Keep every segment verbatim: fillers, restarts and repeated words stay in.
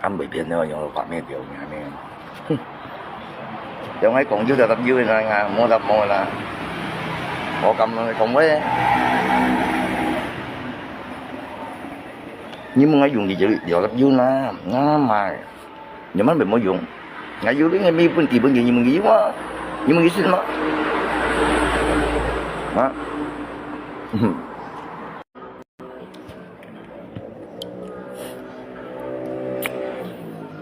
恁會騙个，用到發咩條呢？哼，用愛講就得答有个啦，無答無啦。我敢講話。你問𠊎用你就了答有啦，那嘛，你們沒有用。𠊎有你个沒本地本地，你問佢有啊？你問佢信嗎？啊？嗯。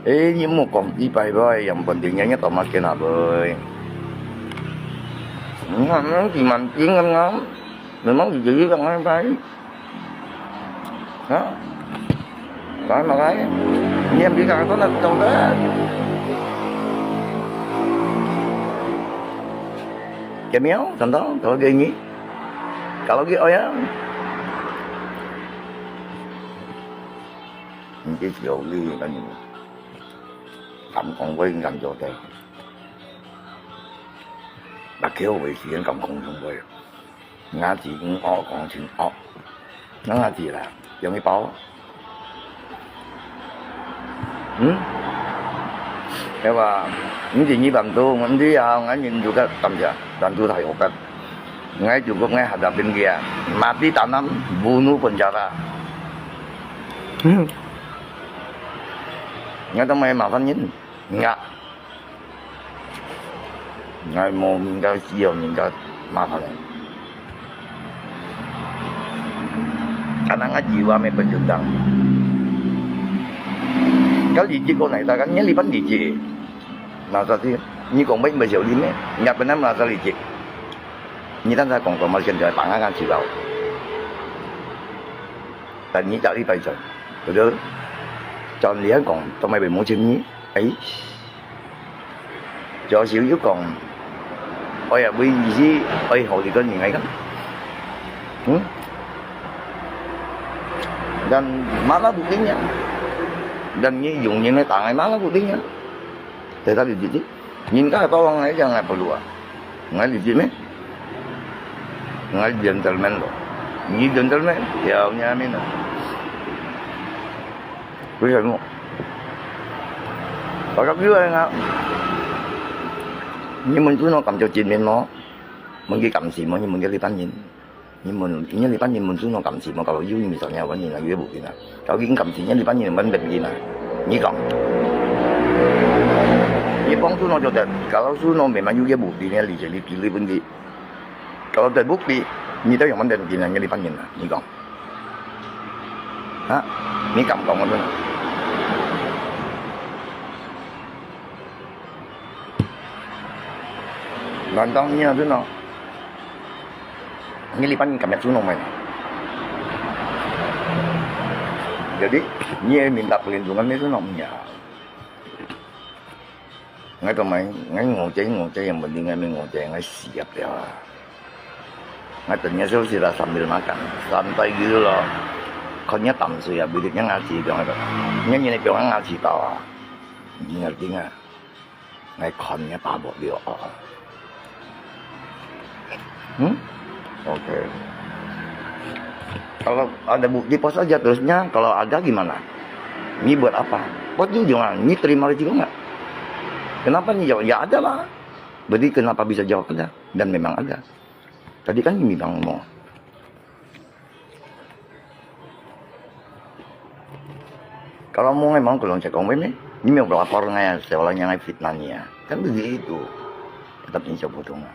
Eh, ni mo kong di pai bai, yang pentingnya ni tomat kena bai. Ngam ngam di man ting ngam ngam. Memang di jadi orang bai. Ha? Bai makai. Ni yang di kang tu nak tahu dah. Kemiau, tentang kalau dia ni. Kalau dia oh ya. Mungkin jauh ni kan. 敢講話敢做得。Bác Kiêu會時間敢講中話。牙齒真惡，講真惡。那牙齒啦，用一包。嗯？係吧？你第二版圖，我第啊，𠊎認真个感謝，版圖太好个。 Ngai cukup ngai hadapin dia. Mati tanam, bunuh penjara. Ngai tau mai mafan nyin. Ngai. Ngai mau minta sio, minta mafan. Karena ngai jiwa mai berjuang. Kalau licik kau naik tak kan, ngai lipan licik. Masa sih, ni kong baik berjauh ni meh. Ngai pernah merasa licik. 你等下講講，我現在幫佢講笑話。但你隔離擺轉，覺得轉嚟講，做咩會無情義？哎，就係又講，哎呀，為意思，哎，好一個人來講，嗯，dan mana buktinya? Dan ni yung ni na tangai, mana buktinya? Tetapi jadi, 人家係包房，𠊎講𠊎不如啊，𠊎理解咩？𠊎gentleman咯，你gentleman，要你阿明啊。為什麼？大家比如啊，你們做那感覺見面咯，問佢感情麼？你問佢一般人。 你問，因為一般人問Suno感情麼？Kalau you misalnya wan你那有个無定啊，kalau佢感情，因為一般人問別人啊，你講，你幫Suno就得，kalau Suno memang有个無定个，你就你pilih問題。Kalau terbukti，你都用問別人啊，因為一般人啊，你講，哈？你敢講我真？難道你啊，真的？ Ini lipan kami Suno main. Jadi, ni minta perlindungan ni Suno punya. Ngai tu main, ngai ngoceh ngoceh yang penting ngai main ngoceh ngai siap ya. Ngai ternyata sudah sambil makan, santai gitu loh. Kau nya tamsui ya, bidiknya ngaji dong itu. Nya ni bilang ngaji tahu. Ngerti nggak? Ngai kon nya tabok dia. Hmm? Oke. Kalau ada bukti pos aja terusnya, kalau ada gimana? Ni buat apa? Buat ujungan, ni terima rezeki nggak? Kenapa ni jawab? Ya ada lah. Berarti kenapa bisa jawab ada? Dan memang ada. Tadi kan ni bilang mau. Kalau mau memang kalau cakap memang, ni mau lapor ngai, seorang yang fitnah ni ya. Kan begitu. Tetap ni sebutnya.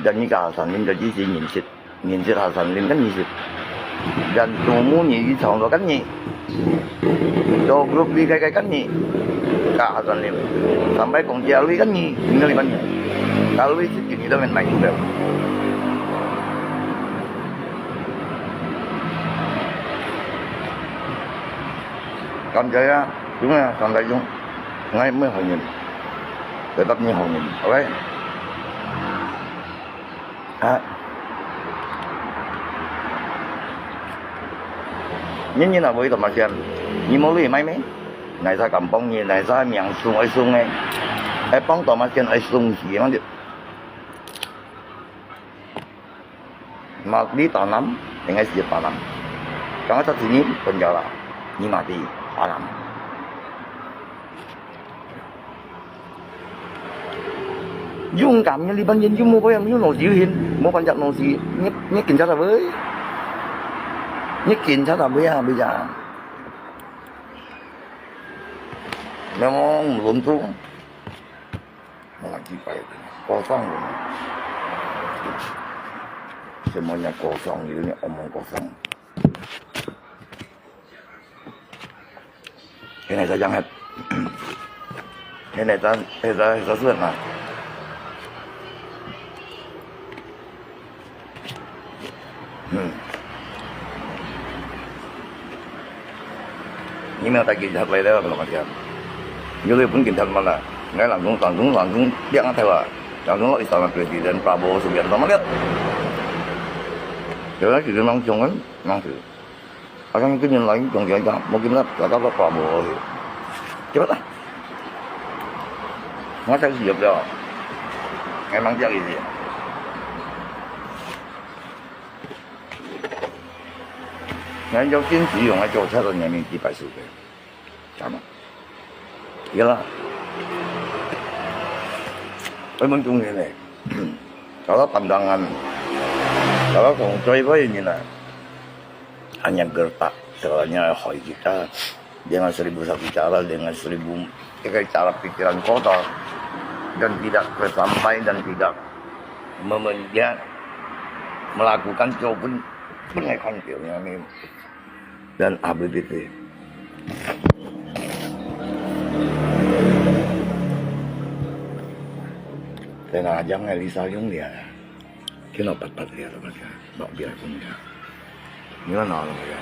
Dan ni kalau Hasan Lim tadi si nginsit, nginsit Hasan Lim kan nginsit. Dan tumu ni di tahun kan ni. Do grup di kai kai kan ni. Ka Hasan Lim. Sampai kong cia lui kan ni, tinggal di mana? Kalau itu ni dah main main juga. Kan saya, cuma sampai yung, ngai meh hongin. Tetap ni hongin, oke? Ha? Ni ni nak boleh tempat sian. Ni mau lui mai meh? Nai sa kampung ni, nai sa miang sung ai sung eh. Eh, pang tempat sian ai sung si, emang dia. Mati tanam, dengan si tanam. Kalau tak sini, penjara. Ni mati, tanam. 勇敢，你這班人又無保養，又腦子又興，無半隻腦子，你，你警察哪位？你警察哪位啊，你啊？你莫亂動。我幾擺，高尚人，什麼人高尚人，我們高尚。 現在在講，現在在，現在在說嘛。嗯。你們要帶警察來了，怎麼講？有的分警察嘛啦，來當中，當中，當中，兩個台灣，當中一三個president，Prabowo Subianto嘛了。有的就是當中人，當中。 啊，像今年來，中間講，無今日大家都掛無去。Cepat lah. Masa siap dah. Memang tiap isi. Ngan jauh kin si yung aja sa to nyami di pasu ke. Sama. Iyalah. Ai, mentung ini. Kalau pandangan, kalau kong coy boy ini lah. Hanya gertak, segalanya hai kita dengan seribu satu cara, dengan seribu tiga cara pikiran kotor dan tidak tersampai dan tidak memenjak melakukan jauh pun pun hai kan dia ni. Dan A B B P. Kena ajang ai Lisa Yung dia. Kena pat-pat dia tu kan. Bak biar pun dia. Ni mana orang dia?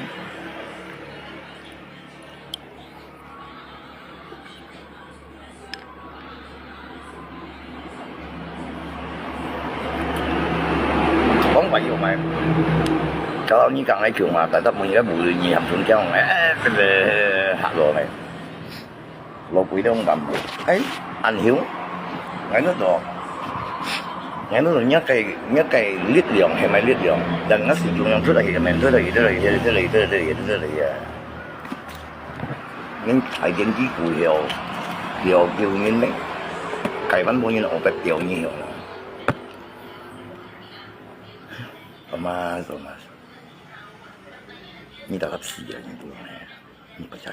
講白用个，搞到你講个窮啊，但係每個無論你含中獎个，哎，這個嚇到个，老鬼都毋敢。哎，恁凶，𠊎那個，𠊎那個，你个，你个力量係麼力量？人家是中央出來，出來，出來，出來，出來，出來，出來，出來，出來啊！ 你大電機股曉，曉救人咩？解放軍人學得掉你曉啦。Thomas，Thomas，你大概死啊，你不懂咩？你不知啊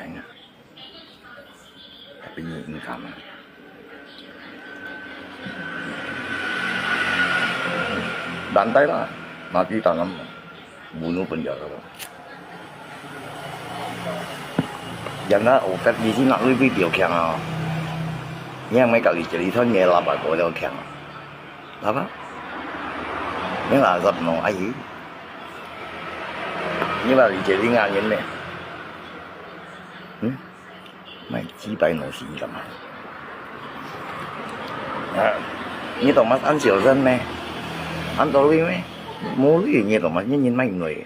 ？Tapi你應該嘛。Lantai lah，mati tanam. Bunuh penjara. Yang nak ukat di sini nak lebih dia kiang ah. Yang mai kali jadi tuan ni lah bak boleh kiang. Apa? Ni lah azab no ai. Ni lah jadi nganyin ni. Hmm? 賣雞排腦筋幹嘛？啊，你懂嗎？恁小聲咩？恁多鐳咩？無鐳，你懂嗎？你人賣鐳。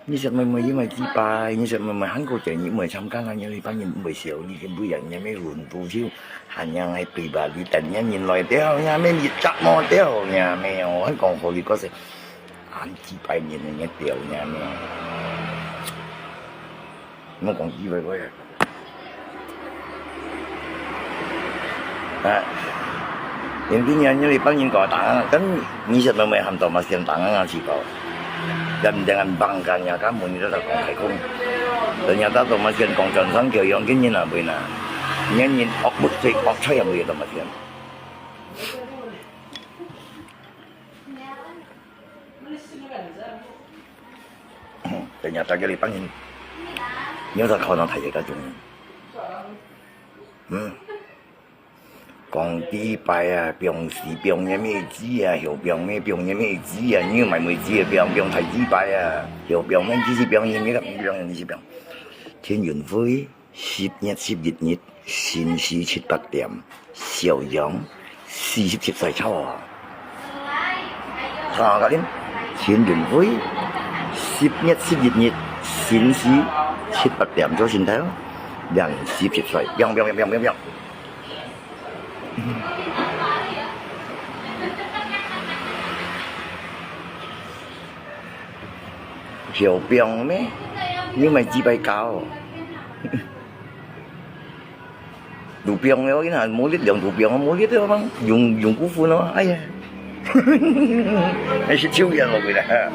你食妹妹，你賣雞排，你食妹妹，韓國電影，你賣參加，你一般人毋會笑，你根本人家咩輪到就，還讓愛對吧？你等人人來掉，你咩你摘毛掉，你咩哦，還講好你個事，恁幾百年人家掉，你咩？ 莫講以為我啊。啊，因為你，你一般人講打啊，跟你是妹妹喊Thomas先打啊，知道。Dan dengan bangga-nya kamu，你都在講太空。人家打Thomas先講轉身叫用个人啊，會啦。你人惡不嘴惡吹也會Thomas先。 Ternyata个你幫人，你有在考上大學个中。嗯，講幾擺啊，放屎放个妹子啊，後放个放个妹子啊，你有買妹子啊，放放大雞排啊，後放个只是放个，你个放个只是放。天運會。 十月十一日，辰時七八點，邵陽四十七歲炒啊。看下恁，天運會，十月十一日，辰時七八點做心態哦，兩十七歲，biang biang biang biang biang biang。 小兵咩？你買幾百搞？都放了，佢那無力量，都放啊，無力了嘛，用，用股份咯，哎呀，還係抽煙落去了，哈。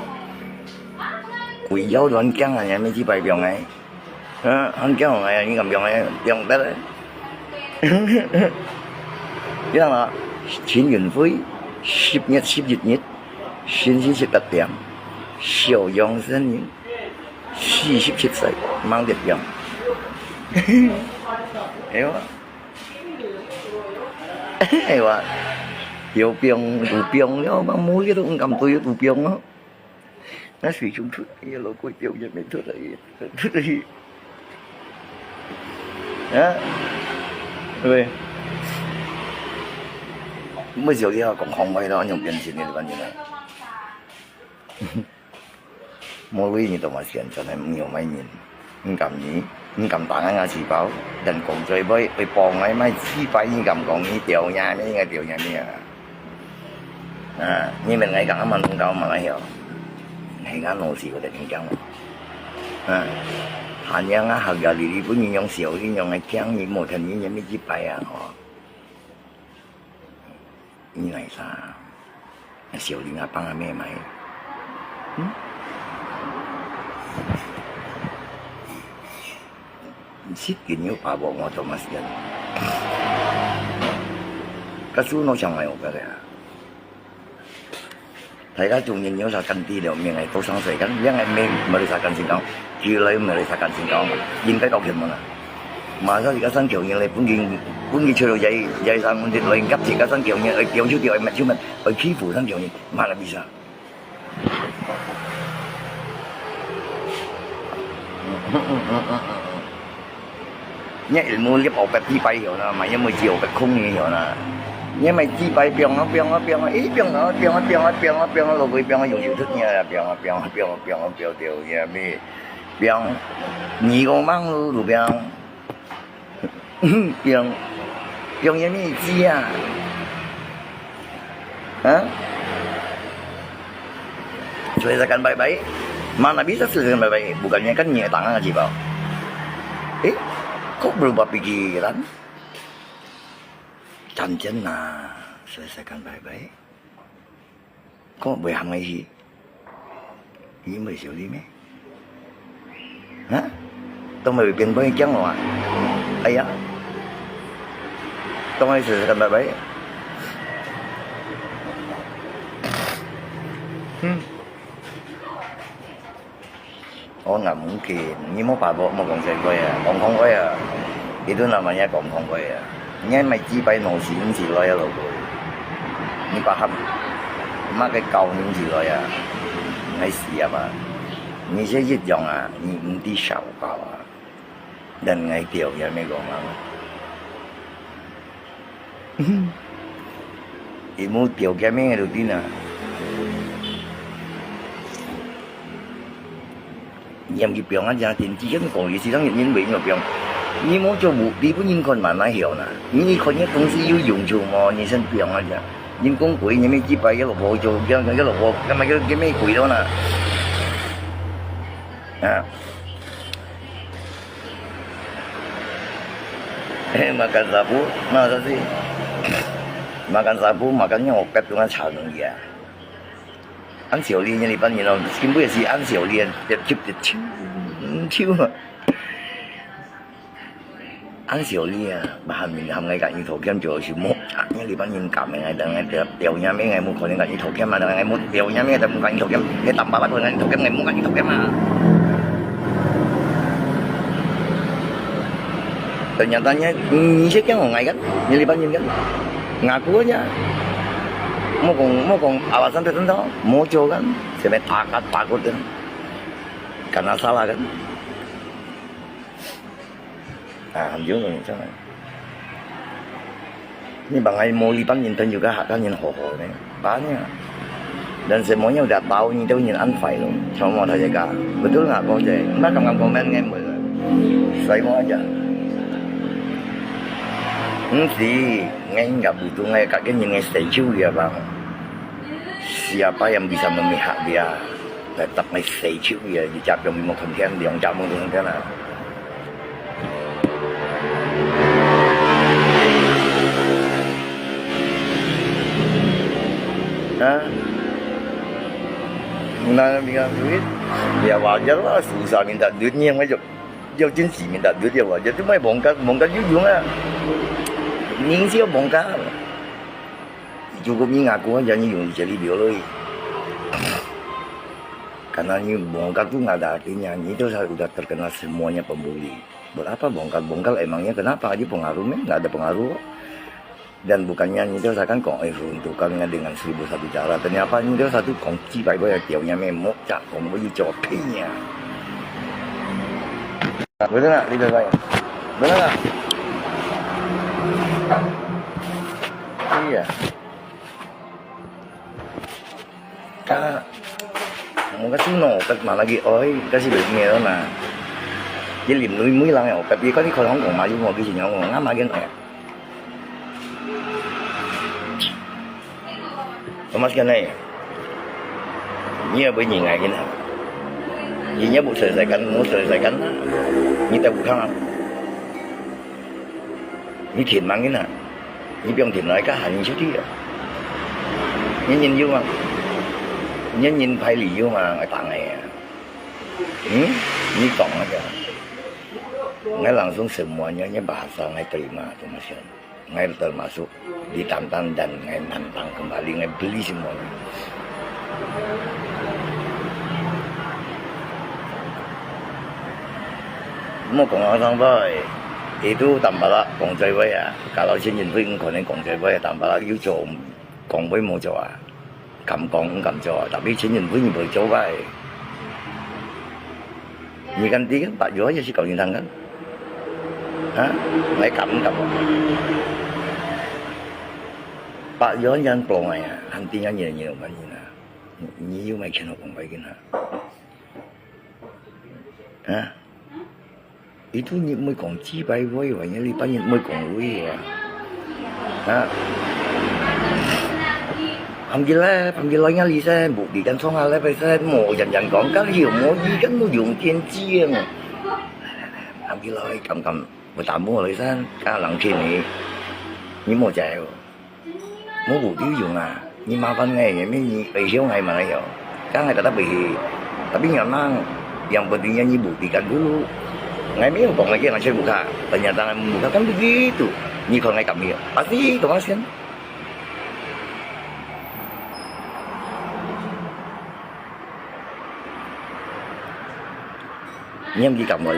鬼妖亂講啊，你還沒幾百放哎，啊，還講哎，你敢放哎，放得嘞。你看啊，秦允輝，十月十一日，星期十八點，小陽生日。 四十七歲，猛烈放。係啊。係啊。有放，有放了，嘛無力都毋敢對，有放咯。那水中出，哎呀，老鬼，表演沒出來，出來。啊？對不對？為什麼要講空話咯？用表情的，你看見了？ 無為你都嘛選，真係毋用買人，毋敢你，毋敢打𠊎牙齒包，連講嘴巴，會幫𠊎買幾擺，你敢講你掉牙咩？𠊎掉牙咩啊？啊，你問𠊎講阿媽弄到嘛，哎喲，係𠊎老師，𠊎就跟你講。啊，寒涼啊，寒啊，你，你本人用笑，你用來講，你無聽你，你幾擺啊，吼。 你來啥？小林阿爸阿姆買。嗯？你識緊有把握我做麼事啊？該書我想買我个呀。大家中間有啥干地了，明白多少歲，kan yang ai me mereka kan singkong. 佢來毋係你殺緊先講，應該教訓嘛啦。馬上而家新疆人嚟，本境本境出到在在三分之內，夾住个新疆人，愛掉手掉，愛滅手滅，愛欺負新疆人，馬來比賽。你ilmu你跑个幾擺有啦，嘛也無只有个空你有啦。你咪幾擺變啊變啊變啊，誒變啊變啊變啊變啊變啊，落去變啊用油出你啊，變啊變啊變啊變啊變啊掉你啊咩？ Piang, nyi ko mang lu lu piang. Piang, piang yang ni cia. Ha? Selesaikan baik-baik. Mana bisa selesaikan baik-baik? Bukannya kan nyi tangan aja bau. Eh, kok berubah pikiran? Janjian lah, selesaikan baik-baik. 講會行个去，你毋會笑你咩？哈？當然會變本驚我啊！哎呀，當然係个拜拜。嗯。 哦，那mungkin，你無把握，莫講這个啊，講空話啊，佢都那麼也講空話啊，你還買幾擺東西毋起來啊，老哥？你把他麼个搞你毋起來啊？你死啊嘛！你這一樣啊，你毋知少搞啊！ 人愛條件咩講啊？佢無條件咩就定啊！你毋去表啊，真正真正講，你時常人為你表，你無做無，你本人看慢慢曉啦。你看你東西有用處無？你先表啊，人講鬼，你咩幾擺一個無做，一個無，幹嘛叫叫咩鬼了呢？啊！ Makan sapu, masa sih? Makan sapu, makannya opet dengan sarung dia. An siu li nya li ban yin lo, skin bu si an siu li, tiap tiap tiap tiu, tiu. An siu li ah, bahan min ham ngai ka ni thau kiam jo si mo, ak nya li ban yin kam ngai dang ngai tiap tiau nya me ngai mu ko ni ka ni thau kiam ma dang ngai mu tiau nya me dang mu ka ni thau kiam, ngai tam ba ba ko ngai ni thau kiam ngai mu ka ni thau kiam ma. Ternyata nya, ni siya kiyang ngai kan, ni li ban yin kan. Ngaku aja. Mo kong, mo kong alasan tertentu, mo jo kan, sebenarnya takut takut kan. Karena salah kan. 啊，很有用，真的。你把𠊎無一般人朋友个客家人好好呢，把你啊。Dan semuanya udah tahu你都人安排咯，sama大家。Betul nggak kau je? Nggak kamu komen ngai mula. Saya mau aja. Mesti ngai nggak butuh ngai kat ni ngai statue ya bang. Siapa yang bisa memihak dia? Tetap ngai statue ya, di cap yang lima konten, yang jamu konten lah. 啊，那你看duit, ya wajar lah, susah minta duit ni, yang macam jauh jenis minta duit ya wajar. Cuma bongkar, bongkar jujung ah. Ning siapa bongkar? Cukup ni ngaku aja ni yung jadi bioloi. Karena ni bongkar tu nggak ada artinya, ni tu sudah terkenal semuanya pembuli. Buat apa bongkar-bongkar emangnya, kenapa? Ada pengaruh meh? Nggak ada pengaruh. Dan bukannya ni tu saya kan kong eh runtuhkan dengan seribu satu cara. Ternyata ni tu satu kongsi baik-baik ya, tiaunya memok cak kong boleh copingnya. Betul tak? Betul tak? Iya. Ka, mo ka suno, kat malagi oi, kasi beli niya na. Di lim lui mui lang yo, tapi kani ko hong kong mayu mo kisi nyo nga magen oi. Thomas kan eh. Niya bui ni ngai gina. Niya bu selesaikan, mo selesaikan. Ni tak bukan. Ni tin mang gina. Ni biang tin lai ka han ni cuti ya. Ni nyin yu mang. Ni nyin pai li yu mang, ai tang ai ya. Hmm? Ni kong aja. Ngai langsung semuanya, ni bahasa ngai terima tu masih. Ngai termasuk ditantang dan ngai nantang kembali, ngai beli semuanya. Mo kong ang sang bai. Itu tambala kong cai bai ya. Kalau sini pun kong neng kong cai bai ya, tambala yu cong kong bai mo cai ah. Kam kong kam cai ah. Tapi sini pun yu bai cai bai. Ni kan ti kan pak yo ya si kau ni tang kan. Ha? Ngai kam kam. Pak yo yang plong ya. Han ti kan ni ni kan ni na. Ni yu mai khen kong bai gina. Ha? Itu ni mui kong chi bai voi wa, ni li pa ni mui kong lui wa. Ha? Pam gila, pam gila nga li sen, bu di kan song ale bai sen, mo jan jan kong ka li mo di kan mo yung tien chiang. Pam gila kam kam, mo tam mo li sen, ka lang kien ni. Ni mo jai. Mo bu di yung ah, ni ma fan ngai, ni mi ni ai hiu ngai ma ngai yo. Ka ngai ta ta bui hi. Tapi nyo nang, yang pentingnya ni bu di kan dulu. Ngai mi yo kong ngai kien ngai cai buka. Ternyata ngai buka kan begitu. Ni kong ngai kami yo. Pasti tu masin. Niam ki kam mo.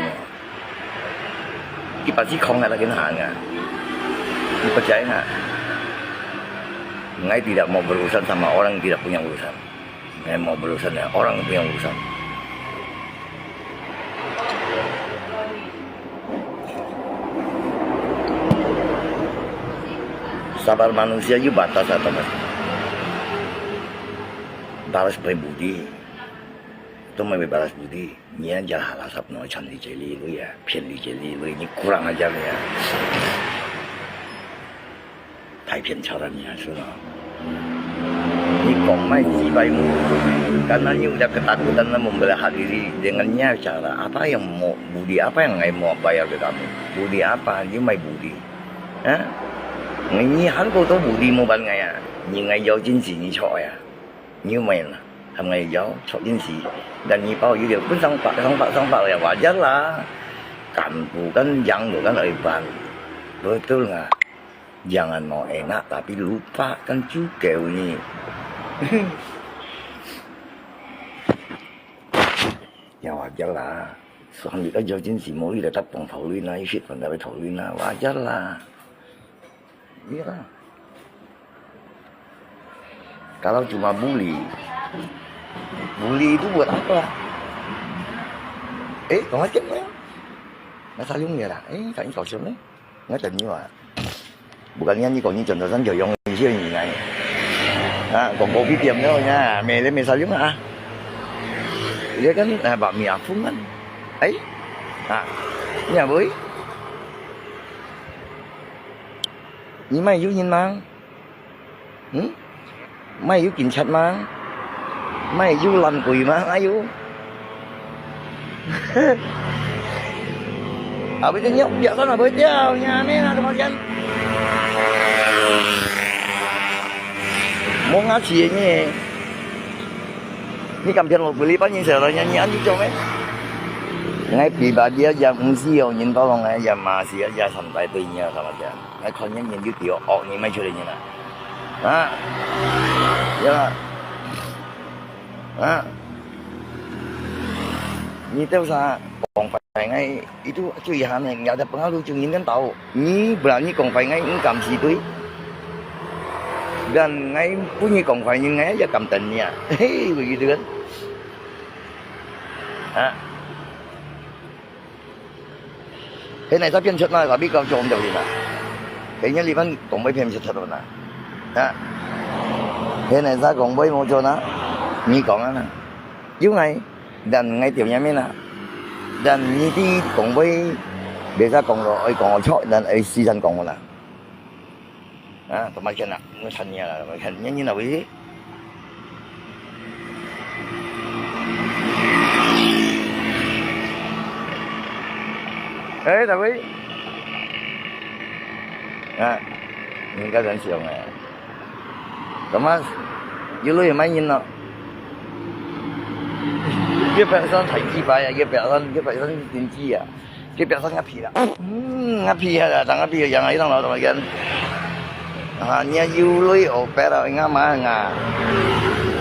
Ki pasti kong ada kena hanga. Ki percaya nggak? Ngai tidak mau berurusan sama orang yang tidak punya urusan. Ngai mau berurusan dengan orang yang punya urusan. Sabar manusia yu batas atau mas. Balas bai budi. Itu mai balas budi. Ni aja halasap no, chan li jeli lu ya, pian li jeli lu, ni kurang ajar ya. Thai pian cara ni asu no. Ni kong mai si bai mu. Karena ni udah ketakutan lah membela diri dengan ni cara. Apa yang mau budi, apa yang ngai mau bayar ke kamu? Budi apa? Ni mai budi. Ha? Ngai ni han ko to budi mau ban ngai ya. Ni ngai yau jin si ni cho ya. Ni mai lah. Ham ngai yau, chok jin si. Dan ni pau yu dia pun sang pak, sang pak, sang pak ya wajar lah. Kan bukan yang bukan ai ban. Betul nggak? Jangan mau enak tapi lupakan juga ni. Ya wajar lah. Suami ka jauh jin si mau yu dia tak pong thau lui na, yu fit pun tak thau lui na, wajar lah. Iya. Kalau cuma bully, bully itu buat apa? Eh, kau macam mana? Nggak saling ya lah. Eh, tak ini kau siapa ni? Nggak ada ni lah. Bukannya ni kau ni contoh san jauh yang ini sih ni ngai. Ha, kau kopi diam tu nya, mele me saling ah. Iya kan, ah, bak mi afung kan. Eh, ha, ni apa? Ni mai yu nyin mang? Hmm? Mai yu kin chat mang? Mai yu lan kui mang ayu? Apa itu nyok biasa nak berjauh nya ni nak teman kan? 無牙齒个呢。你敢騙我，不離半年小了，你，你恁樣做咩？𠊎比巴dia也毋是哦，人到了𠊎也嘛是也三代對你啊，什麼的。𠊎看人人就丟哦，你賣出來人啊。啊？呀。啊？你到啥？講白 Pai ngai itu cuy han ngai ada pengaruh cuy ngin kan tahu. Ni berani kong pai ngai ngkam si tui. Dan ngai bunyi kong pai ngin ngai aja kam ten nia. Hei, begitu kan. Ha. Hei nai sa pian chot na, tapi kau cuy om jauh na. Kayaknya liban kong pai pian chot chot na. Ha. Hei nai sa kong pai mo cuy na. Ni kong na. Yung ngai. Dan ngai tiap nyam na. Dan ni ti kong bai biasa kong lo, oi kong lo chok dan oi sisan kong lo na. Ha, teman kian nak, ngai san nia lah, teman kian nyan ni na wei. Eh, tapi. Ha, ni ka dan siang eh. Thomas, you lui mai yin no. Ye pek san thai ji bai ya, ye pek san, ye pek san din ji ya. Ye pek san ngapi la. Hmm, ngapi ya, tang ngapi ya, yang ai tang lo tang yan. Ha, nia you lui o pek la, nga ma nga.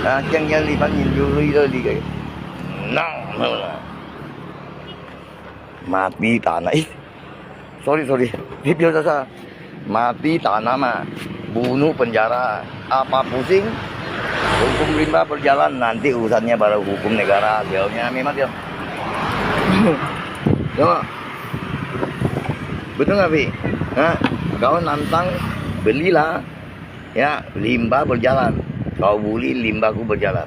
Ha, kiang yan li pan yin you lui lo li ke. Nang, nang, nang. Mati tanah. Eh, sorry, sorry. Hip yo sasa. Mati tanah mah. Bunuh penjara. Apa pusing? Hukum rimba berjalan. Nanti urusannya baru hukum negara. Dia punya memang dia. Yo. Betul nggak, Pi? Ha? Kau nantang belilah. Ya, limba berjalan. Kau buli limbaku berjalan.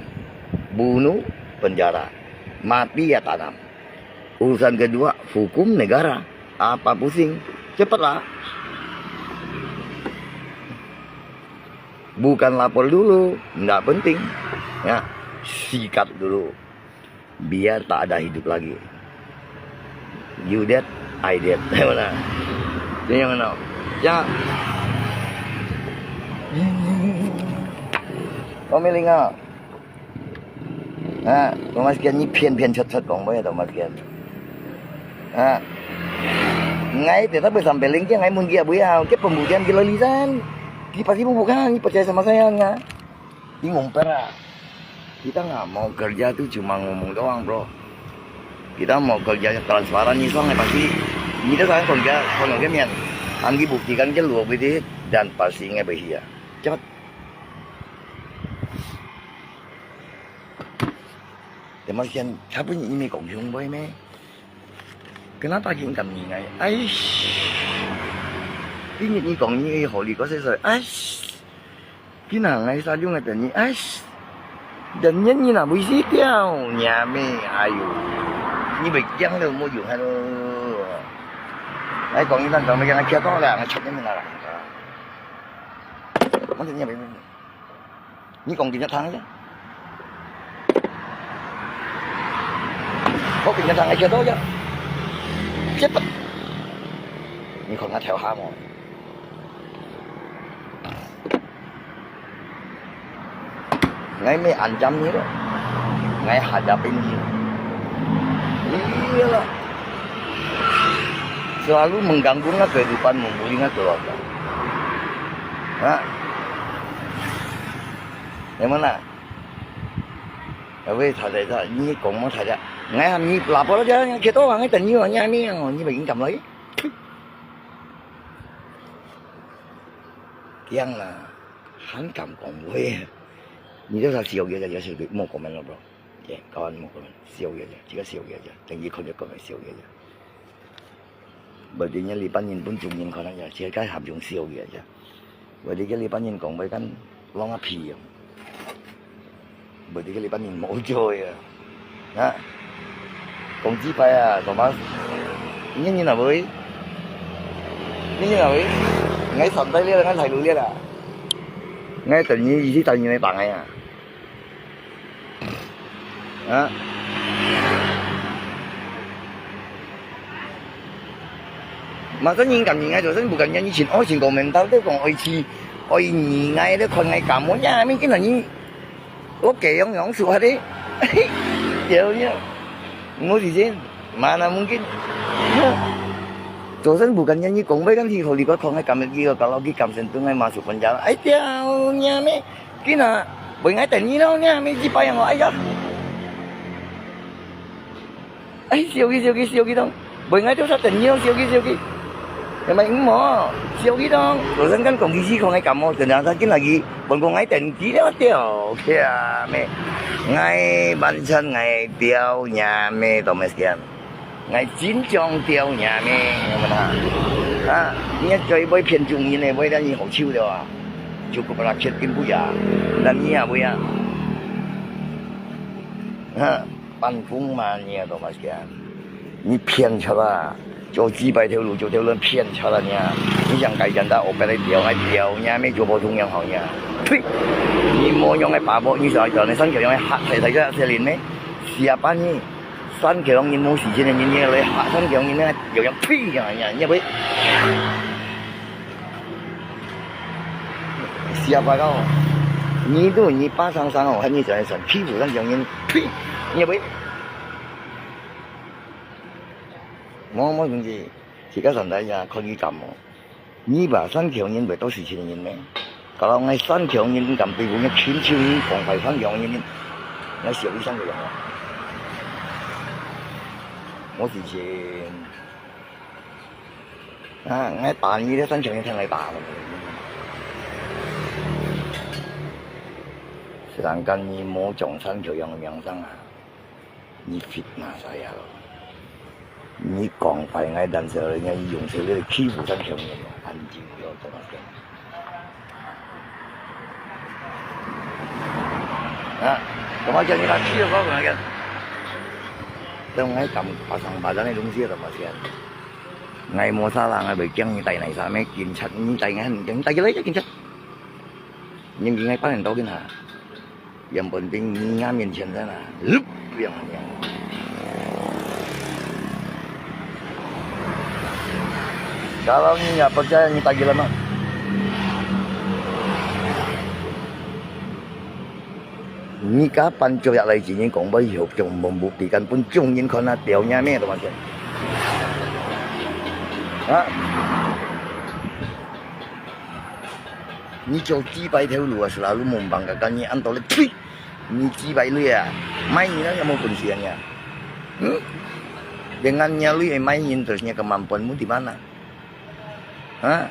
Bunuh penjara. Mati ya tanam. Urusan kedua, hukum negara. Apa pusing? Cepatlah. Bukan lapor dulu, ndak penting. Ya, sikat dulu. Biar tak ada hidup lagi. You dead, I dead. Mana? Dia yang mana? Ya. Kau melinga. Ha, Thomas Kian ni phian phian chot chot kong boy Thomas Kian. Ha. Ngai te ta bai sampai lengkeng ngai mun kia boy ah, ke pembudian gila lisan. Di pasti bukan, ni percaya sama saya nga. Ni ngompera. Kita nggak mau kerja tu cuma ngomong doang, bro. Kita mau kerja yang transparan ni soalnya pasti. Kita sangat kerja, kalau ke mian. Anggi buktikan ke luar bidi dan pasti ngai berhia. Cepat. Teman sian, siapa ni ini kong yung boy me? Kenapa gini kami ngai? Aish. Ini ni kong ni holi ko se se. Aish. Kina ngai sa yung ngai tani. Aish. Dan yan ni na bui si tiao. Nyame, ayo. Ni bai kiang lo mo yung halo. Ai kong ni tan kong bai kiang kia to la, ngai chok ni na la. Mo ni bai. Ni kong tin thang ya. Ko tin thang ai chia to ya. Cepat. Ni kong ngai theo ha mo. Ngai me anjam ni lo. Ngai hadapin ni. Iyalah. Selalu mengganggu ngai kehidupan, membuli ngai keluarga. Ha? Yang mana? Tapi tak ada tak, ni kong mau tak ada. Ngai ham ni lapor aja, yang kita orang ngai tanya ni ni, ni bagi kamu lagi. Kiang lah, han kam kong wei. Ni tu sa siau ya ya siau, mau komen lo bro. Ya, kawan mau komen. Siau ya ya, jika siau ya ya. Tenggi kau ya komen siau ya ya. Berarti nya lipan yin pun jung yin kau ya, jika ham jung siau ya ya. Berarti ke lipan yin kong wei kan long api ya. Berarti ke lipan yin mau jo ya. Ha? Kong ji pai ah, Thomas. Ini ni na boy. Ini ni na boy. Ngai santai lihat, ngai thai lu lihat ah. Ngai tadi isi tadi ni bang ya. Ha? Masa ni kami ngai tu sen bukan nyanyi chin, oh chin komen tau tu kong oi chi. Oi，你，𠊎都看𠊎感冒，你還没见到你，我这样样说话的，对呀，我是真，mana mungkin。早晨 bukannya你讲话kan，你好，你看看，看，看，kalau 佢感冒，佢感冒，哎呀，你还没，今啊，不应该等你了，你还没几百样哦，哎呀。 哎，笑佢，笑佢，笑佢當，本來就係等你哦，笑佢，笑佢。係咪？嗯哦，笑佢當，老實講，講佢係講个感冒，真正正緊來佢，本講𠊎等佢了，對，OK啊，咩？𠊎完全𠊎表呀，咩，懂沒？𠊎真正表呀，咩？啊，你最會騙眾人个，會得你好笑了啊！就个把佢騙不呀，那你也會啊。哈。 半公嘛，你也懂么个？你骗出来，做几百条路，做条路骗出来呢。你想改简单，我本来表，哎表，你还没做普通人好呢。呸！你莫用个把握，你想要你三个用个吓，才才个才灵呢？Siapa你？三个人你没时间的，你你来吓三个人，你那有人呸呀呀，你不会？ Siapa kau? Ngitu, ngi pasang-sang oh, hanya jangan san, pibu san jangan, pui, ngi apa? Mo mo tungji, jika sandai ya, kau ngi kamu. Ngi ba san kiong ngi bai tau si chin ngi me. Kalau ngai san kiong ngi kam pibu ngi chin chin ngi kong pai san kiong ngi, ngai siap san kiong. Mo si chin.啊，𠊎打你，你三條人聽你打咯。Sedangkan你無將三條人个名聲啊，你fitnah saya咯。你講壞𠊎，但是人家用手个欺負三條人咯，安靜了，怎麼講？ 啊，怎麼講？你拿去了，我跟他講，等𠊎敢pasang barang个東西怎麼講？𠊎無salah，𠊎袂驚你帶哪啥咩警察，你帶𠊎，你帶佢來个警察。你明明半年到跟他，yang penting你俺面前在那，不要那樣。 Kalau你也percaya，你打佢來嘛。你家班做下來，今年講話以後，將門不比干，分眾人看啊，表演咩都完全。啊？你做幾百條路啊，selalu mumbang kakak你安到了，呸！ 你幾百鐳啊？買人啊，有無本事啊你啊？Hmm? Dengan nya lui mai nyin terus nya kemampuanmu di mana? Ha?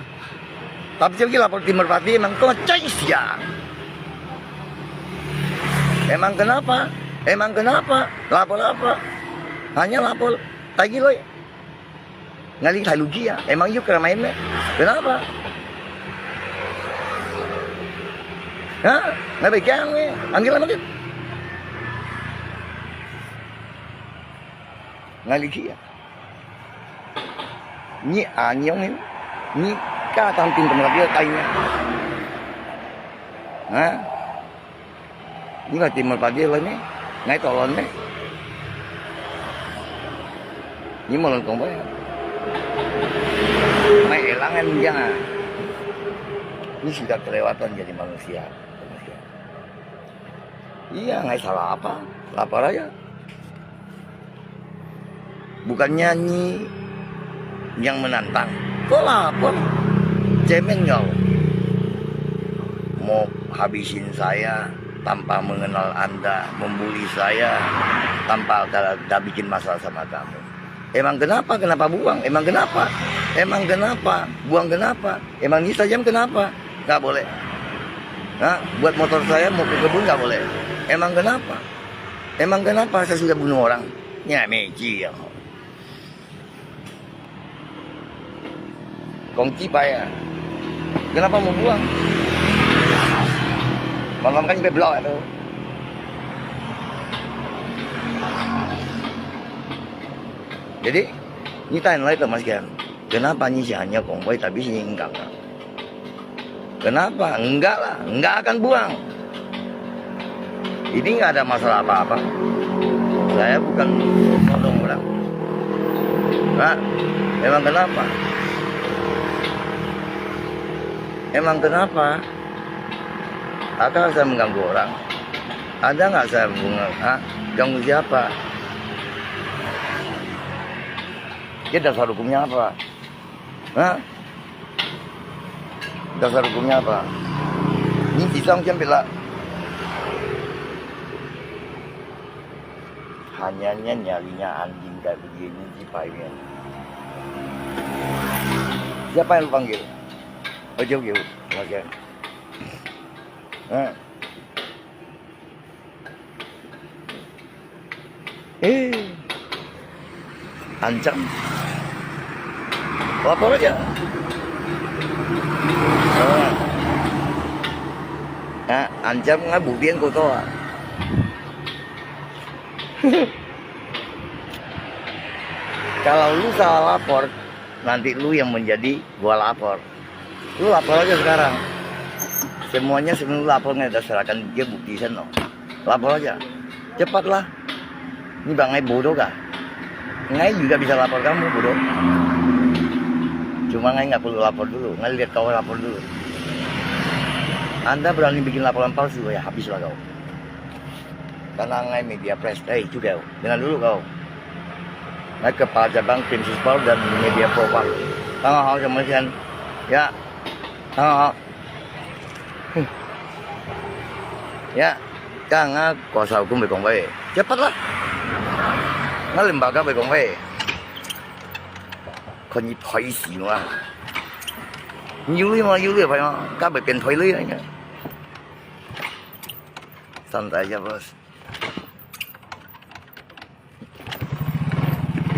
Tapi lagi lapor Timur Pati emang kau cai sia. Emang kenapa? Emang kenapa? Lapor apa? Hanya lapor. Tagi lui. Ngali thai lugi ya, emang yuk kena main me. Kenapa? Ha? Ngai pegang me, anggil lama dit. Ngali kia. Ni anyong ni, ni ka tampin temen dia tai ni. Ha? Ni ba Timur Pati loi me, ngai tolon me. Ni mau lon kong bai. Mai elangan dia. Ni sudah kelewatan jadi manusia. Iya, ngai salah apa? Lapar aja. Bukannya ni yang menantang. Kok lapor? Cemen kau. Mau habisin saya tanpa mengenal Anda, membuli saya tanpa ada, ada bikin masalah sama kamu. Emang kenapa? Kenapa buang? Emang kenapa? Emang kenapa? Buang kenapa? Emang ni saja kenapa? Nggak boleh. Nah, buat motor saya mau ke kebun nggak boleh. Emang kenapa? Emang kenapa saya sudah bunuh orang? Nyameci ya. Kong cipai ya. Kenapa mau buang? Malam kan sampai blok itu. Jadi, ni tanya lagi tu, Mas Kian. Kenapa ni si hanya kong bai tapi si enggak? Kenapa? Enggak lah, enggak akan buang. Ini nggak ada masalah apa-apa. Saya bukan tolong orang. Nah, memang kenapa? Emang kenapa? Akang asal mengganggu orang. Anda nggak asal mengganggu, ha? Ganggu siapa? Dia dasar hukumnya apa? Ha? Dasar hukumnya apa? Ini pisang siang pila. Hanya nyalinya anjing kayak begini sih, Pak Iwan. Siapa yang lu panggil? Ojo, ojo. Oke. Eh. Eh. Ancam. Lapor aja. Ah. Ah, ancam nggak buktian kotor. Kalau lu salah lapor, nanti lu yang menjadi buah lapor. Lu lapor aja sekarang. Semuanya sebelum lu lapor, ngai udah serahkan dia bukti sana. Lapor aja. Cepatlah. Ini bang ngai bodoh kah? Ngai juga bisa lapor kamu, bodoh. Cuma ngai nggak perlu lapor dulu. Ngai lihat kau lapor dulu. Anda berani bikin laporan palsu, ya habislah kau. Karena ngai media press, eh, juga, dengar dulu kau. Ngai kepala cabang tim Sispol dan media Propam. Tengok hau sama sian. Ya, tengok hau. Hmm. Ya, kang ngai kuasa hukum berkong baik. Cepatlah. Ngai lembaga berkong baik. Kau ni pai si ma. Ni yuli ma, yuli pai ma. Kau berpen pai lui aja. Santai aja, bos.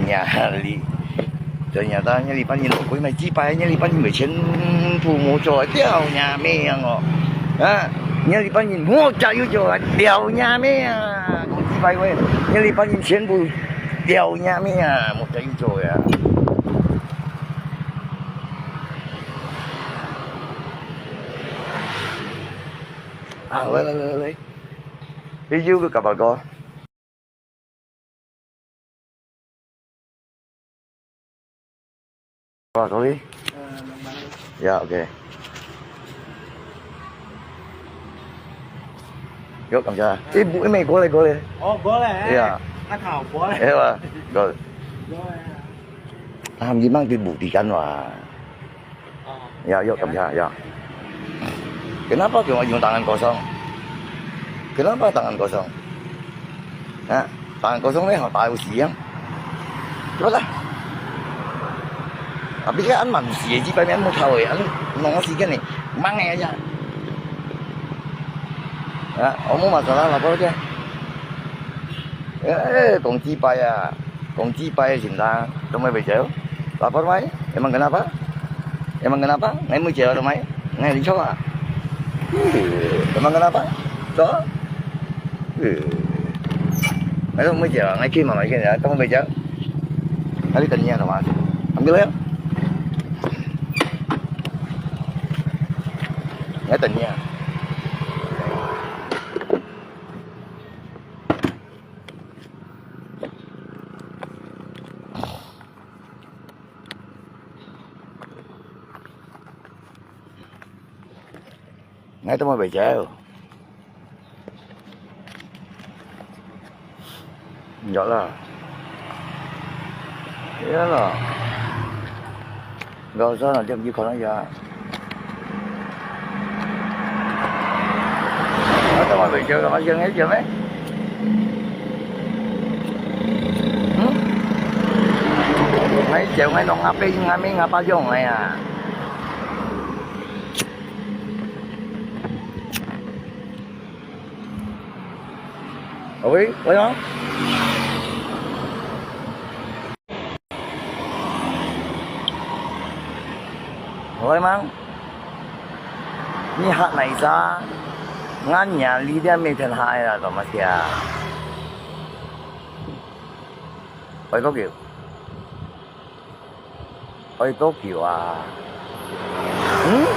Nyali. Ternyata nyali pan yin koi mai jipai, nyali pan yin mai chen pu mo cho diao nya me yang o. Ha? Nyali pan yin mo cha yu cho diao nya me ya. Kong jipai wei. Nyali pan yin chen pu diao nya me ya. Mo cha yu cho ya. Ah, wei, wei, wei, wei. Video ke kabar ko. Wah, sorry. Ya, oke. Yuk, kamsa. Eh, bu, eh, mei, gole, gole. Oh, gole, eh. Iya. Nakal, gole. Iya, wah. Gole. Gole. Ah, memang dibuktikan, wah. Ya, yuk, kamsa, ya. Kenapa cuma yung tangan kosong? Kenapa tangan kosong? Ha? Tangan kosong ni, hapa usi yang. Cepatlah. Tapi kan an manusia ji, pakai an mau tahu ya, an nong si kan ni, mangai aja. Ya, kamu masalah lapor aja. Eh, kong jipai ya. Kong jipai cinta, kamu mai jauh. Lapor mai, emang kenapa? Emang kenapa? Ngai mai jauh mai. Ngai di coba. Emang kenapa? So? Ngai mai jauh, ngai kima mai kini, kamu mai jauh. Ngai tanya sama. Ambil ya. Ngai tanya. Ngai temuai bai jauh. Nggak lah. Iyalah. Nggak usah lah, dia pergi kolam ya. Ngai temuai bai jauh, ngai jauh, ngai jauh, eh. Hmm? Ngai jauh, ngai nong ngape, ngape ngapa jong ngai ya. Oi, oi, mang. Oi, mang. Ni hak nai sa? Ngan nya li dia me ten hai la, to ma sia. Oi, to kiu. Oi, to kiu a. Hmm?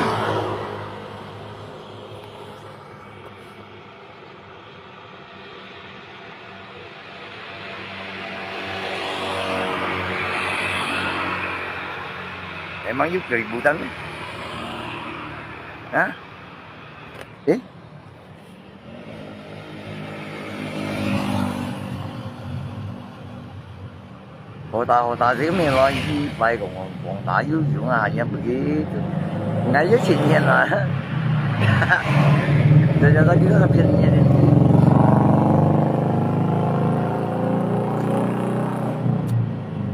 Emang yuk keributan. 啊？誒？好大好大，這個沒來一百公，廣大有用啊，也不給，𠊎也青年啊。人家都覺得便宜的。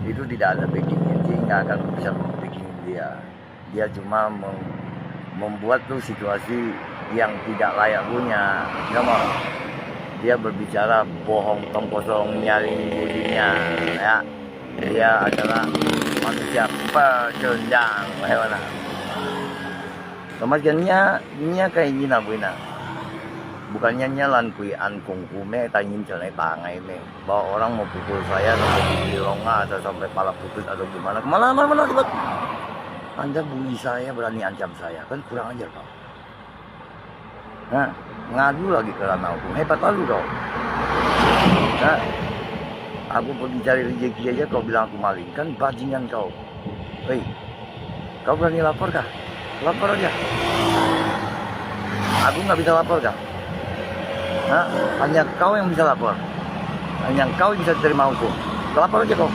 Itu tidak ada bikin, intinya kan bisa bikin dia. Dia cuma mem-, membuat tu situasi yang tidak layak punya, you know. Dia berbicara bohong, omong kosong, nyaring budinya, ya. Dia adalah manusia pecundang, hewan lah. Kemudiannya, nya kayak gini, Bu Ina. Bukannya nya lan kui an kungku me, tanya cewek tangai me. Bahwa orang mau pukul saya sampai gigi longa atau sampai pala putus atau gimana. Kemana, mana, mana, cepat. Anda bully saya, berani ancam saya. Kan kurang ajar, Pak. Ha? Ngadu lagi ke ranah hukum. Hebat lalu kau. Ha? Aku pergi cari rezeki aja, kau bilang aku maling. Kan bajingan kau. Hei, kau berani lapor kah? Lapor aja. Aku nggak bisa lapor kah? Ha? Hanya kau yang bisa lapor. Hanya kau yang bisa terima hukum. Lapor aja kau.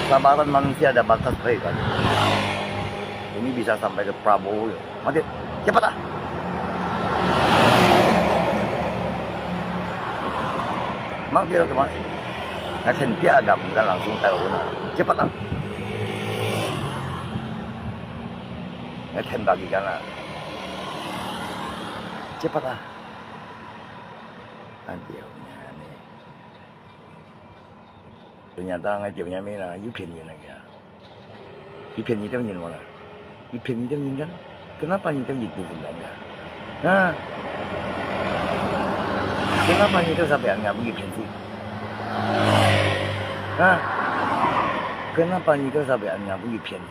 Sabaran manusia ada batas, hei, kan. Ini bisa sampai ke Prabowo, ya. Mati, cepat ah. Mati lah, teman. Nggak sentiap agak bukan langsung tahu, nah. Cepat ah. Nggak sentiap lagi kan, nah. Cepat ah. Nanti ya, ini. Ternyata ngai tiap nyamai lah, you 騙人 lagi ah. You 騙人 tiap 人 mana? You 騙人 tiap 人 kan? Kenapa 你 tiap 人 tu 騙人 kan? Ha? Kenapa 你 tiap sampai ngai pun you 騙人? Ha? Kenapa 你 tiap sampai ngai pun you 騙人?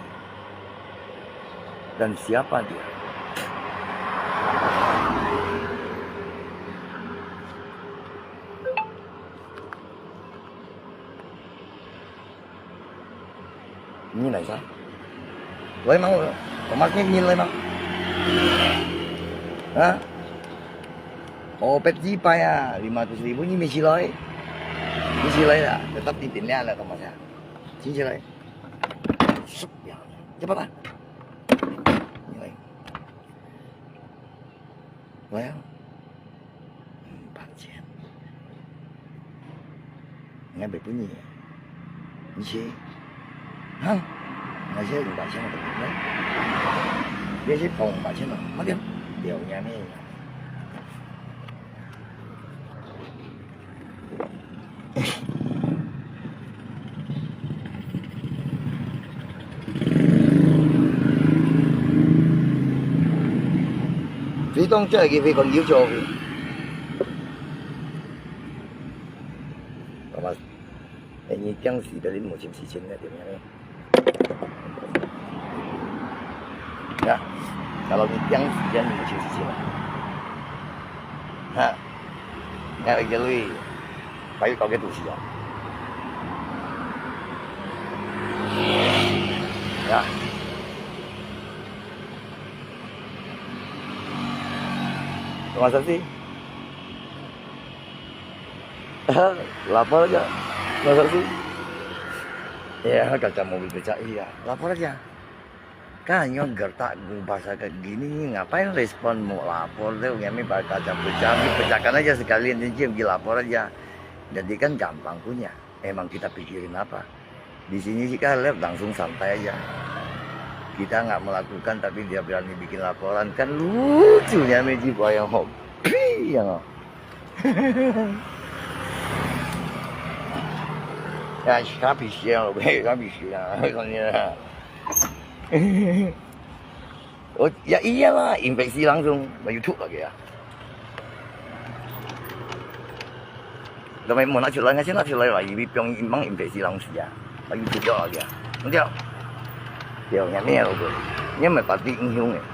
Dan siapa dia? Ini lah, Sa. Lai mang, pemakai ini lai mang. Ha? Oh, pet jipai ah, lima ratus ribu ini mesti lai. Mesti lai lah, tetap di sini lah, kamu sa. Sini lai. Sup, ya. Cepat lah. Ini lai. 我要五百千。你还没分你，你去，哈？那些五百千我都不要，你去捧五百千了，慢点，不要你还没。 非常之个非常優秀。爸爸，哎，你讲死的，你母亲死前的怎么样？ Ya, kalau ni tiang siang ni macam sisi lah. Ha, ngai lagi lui, baik kau ke tu siang. Ya. Terima kasih. Lapor aja. Masa sih? Ya, kacang mobil pecah, iya. Lapor aja. Kan yang gertak gubah sakit gini, ngapain respon mau lapor tu? Kami pakai kacang pecah, dipecahkan aja sekalian, dia pergi lapor aja. Jadi kan gampang punya. Emang kita pikirin apa? Di sini sih kan langsung santai aja. Kita nggak melakukan, tapi dia berani bikin laporan. Kan lucunya Meji Buaya Hop. Pi, yang Ya, habis ya, habis ya, soalnya. Oh, ya iyalah, infeksi langsung, YouTube lagi ya. Tapi mau nak cuci, ngasih nak cuci lagi, tapi piang imang infeksi langsung ya. Lagi cuci lagi ya. Nanti ya. Yo, yang ni aku. Ni mai party英雄eh.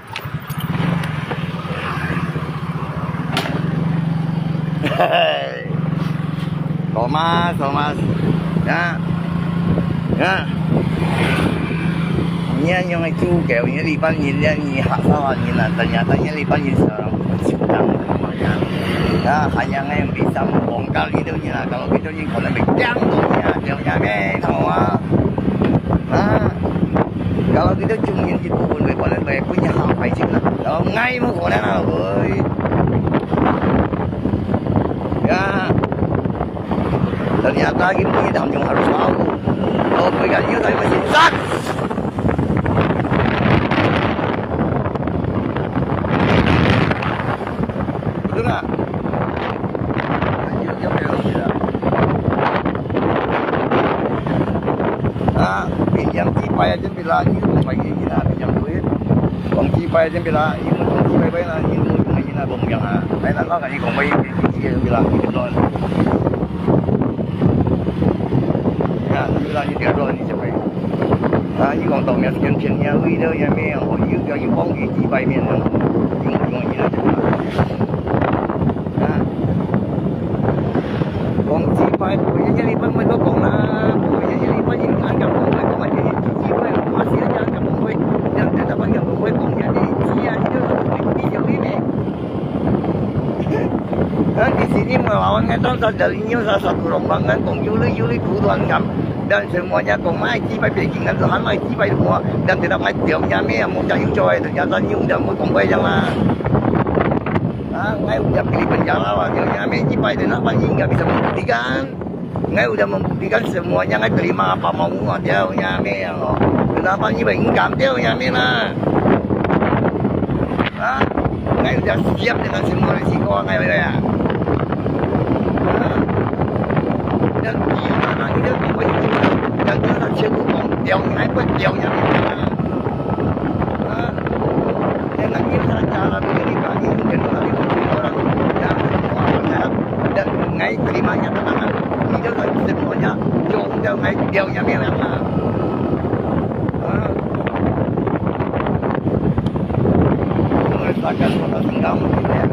Thomas，Thomas，啊，啊，你恁樣个主教，你禮拜日，你客家人啊，等下，等下禮拜日上，啊，還有个比賽，王家里头人啊，kalau kita人可能會驚到你啊，對不對？好啊，啊，kalau kita中人一部分，可能會分你好開心啦，kalau ngai mo可能啊，會，啊。 Ternyata ini yang harus tahu. Kalau mereka ini saya masih sat. Betul nggak? Lanjut, jawab ya, lanjut ya. Ah, pinjam kipai aja bila ni, kong pai ni na, pinjam duit. Kong kipai aja bila, ni kong kipai pai na, ni kong kipai ni na, kong yang ah. Pai na, kong kipai ni, ni bila ni kong. Ya, ni bila ni dia kong ni siapa? Ah, ni kong tong yang sekian sekian ni, ui, dia yang me, oh, you, you, you kong kipai ni, ni kong kipai ni na. 講幾擺，每日一禮拜乜都講啦，每日一禮拜一晚咁講，講乜嘢幾幾擺，我試一下咁講，讓大家朋友會講下你知啊，你就你就你咩？啊，其實你莫話我，我當時就你有啥啥不容易，我講有理有理苦短咁，但是我也講買幾擺北京，但是還買幾擺我，但是他買掉也沒有，我講有做的，人家說有的，我講過樣啦。 Ah, ngai udah pilih penjara lah, dia nya me, jipai dia nak banding, nggak bisa membuktikan. Ngai udah membuktikan semuanya, ngai terima apa maunya, dia nya me, ya Allah. Kenapa ni, bengkam, dia nya me lah. Ah, ngai udah siap dengan semua risiko, ngai udah ya. Ah, dan gimana ni, dia buat itu, dan dia nak cakap, dia nya, apa, dia nya me lah. Ah, Dengan ni cara begini, kami mungkin orang yang orang dan ngai terimanya tenangan. Itu kan semuanya jom jauh ngai jauh yang memang. Ha. Merasakan kota tinggal mungkin ya.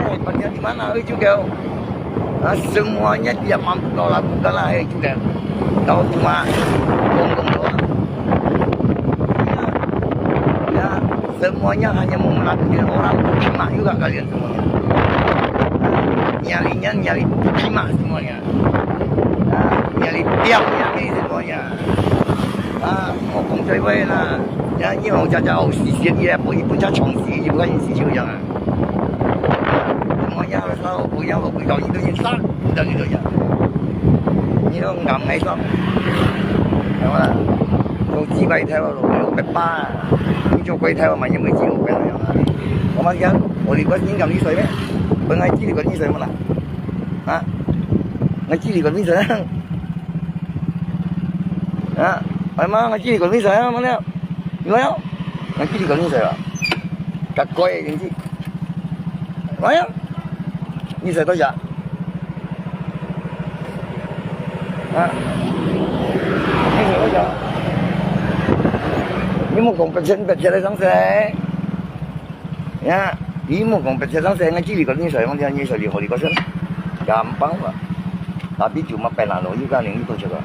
Eh, kerja di mana, eh, juga? Ah, semuanya tidak mampu kau lakukan lah, eh, juga. Kau cuma gonggong doang. Ya, ya, semuanya hanya mau melakukan orang, cuma juga kalian semuanya. Nyalinya nyali cuma semuanya. Ah, nyali tiap nyali semuanya. Ah, mau kong cai wei lah. Ya, ni mau caca au si sian ye, pun pun caca chong si, bukan si siu yang ah. Semuanya harus tahu, punya waktu kau itu yang sah, dan itu ya. Ni dong ngam ngai sah. Yang mana? Kau jibai thai lo, lo, lo, pepa. Ni jo koi thai lo, mai ni mai ji lo, pepa yang mana? Kau masih kan? Oh, di kau ni ngam ni soi me? Pengai ji di kau ni soi mana? Ha? Ngai ji di kau ni soi? Ha? Ai ma, ngai ji di kau ni soi mana? Ni lo yo? Ngai ji di kau ni soi ba? Kak koi ni ji. Mai ya? Ni soi to ya? Ha? Ni soi to ya? Ni mo kong pek sen pek sen sang se. Ya, ni mo kong pek sen sang se, ngai ji di kau ni soi, mang dia ni soi di kau ni kau sen. Gampang ba? Tapi cuma penalo juga ni itu coba.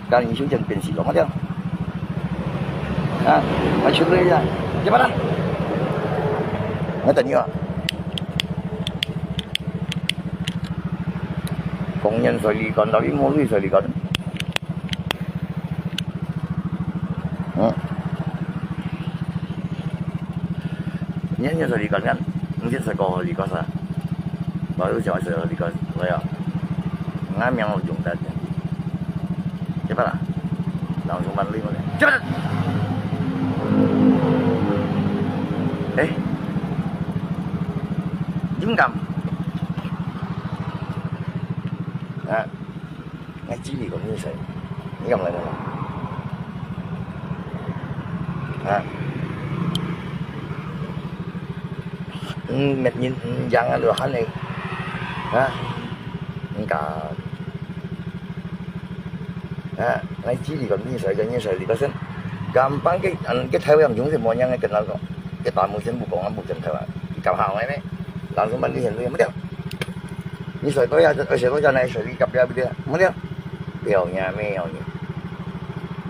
Kan ni sudah pensi lo, macam. Ha? Macam tu ya. Cepat lah. Ngai tanya. Kong nyan soi di kau, tapi mo lui soi di kau. Ha? Nyan nyan soi di kau kan? Mungkin soi kau di kau sa. Baru jangan soi di kau, ya. Ngai yang ujung tadi. Cepat lah. Langsung balik boleh. Cepat! Eh. Jingkam. Ha. Ngai ji di kau ni soi. Ni kam lai mana? Ha. Hmm, met nyin, hmm, jangan lu han eh. Ha. Engkau. Ha, ngai ji di kau ni soi, kau ni soi di kau sen. Gampang ke, an, ke thai yang jung se mo nyang ke kenal kau. Ke tamu sen bu kong, bu sen thai wa. Di kau hao ngai me. Langsung mandi sen tu yang betul. 你睡到呀，睡到家呢，睡你隔壁不对，没得，不要呀，没有你。